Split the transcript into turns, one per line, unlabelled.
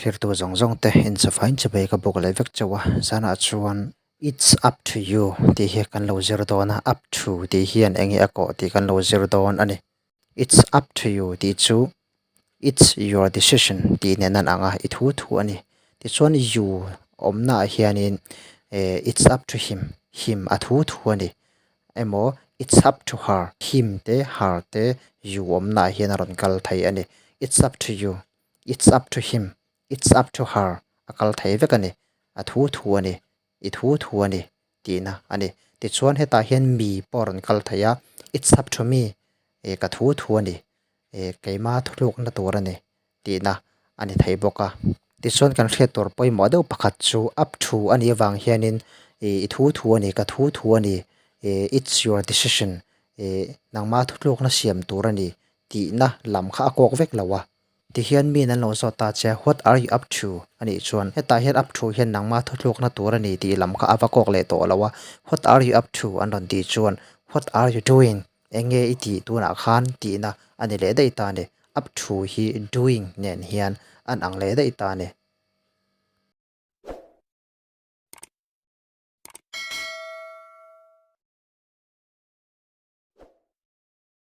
Thirtu zawng zawng te insafain chawei ka bawk leh vek chauh a, zanah chuan it's up to you tih hi kan lo zir dawn a, up to tih hian eng nge a kawh tih kan lo zir dawn a ni. It's up to you tih chu it's your decision tih nen an ang a, i thu thu a ni. Tichuan you awmnaah hianin eh it's up to him, him a thu thu a ni emaw it's up to her, him te her te you awmnaah hian a rawn kal thei a ni. It's up to you. It's up to him, it's up to her a kal thei vek a ni, a thu thu a ni, i thu thu a ni tihna a ni. Tichuan hetah hian mi pawh a rawn kal thei a, it's up to me, eh ka thu thu a ni, eh keima thuthlukna tur a ni tihna a ni thei bawk a. Tichuan kan hriat tur pawimawh deuh pakhat chu up to a nih avang hianin i thu thu a ni, ka thu thu a ni, eh it's your decision, eh nangma thuthlukna siam tur a ni tihna lam kha a kawk vek lo a. Tihian miin an lo zawt ta che, What are you up to? a nih chuan, hetah hian up to hian nangma thuthlukna tur a ni tih lam kha a va kawk leh tawh lo a. What are you up to? an rawn tih chuan, What are you doing? Eng nge i tih tunah khan tihna a ni leh daih ta a ni. Up to hi doing nen hian an ang leh daih ta a ni.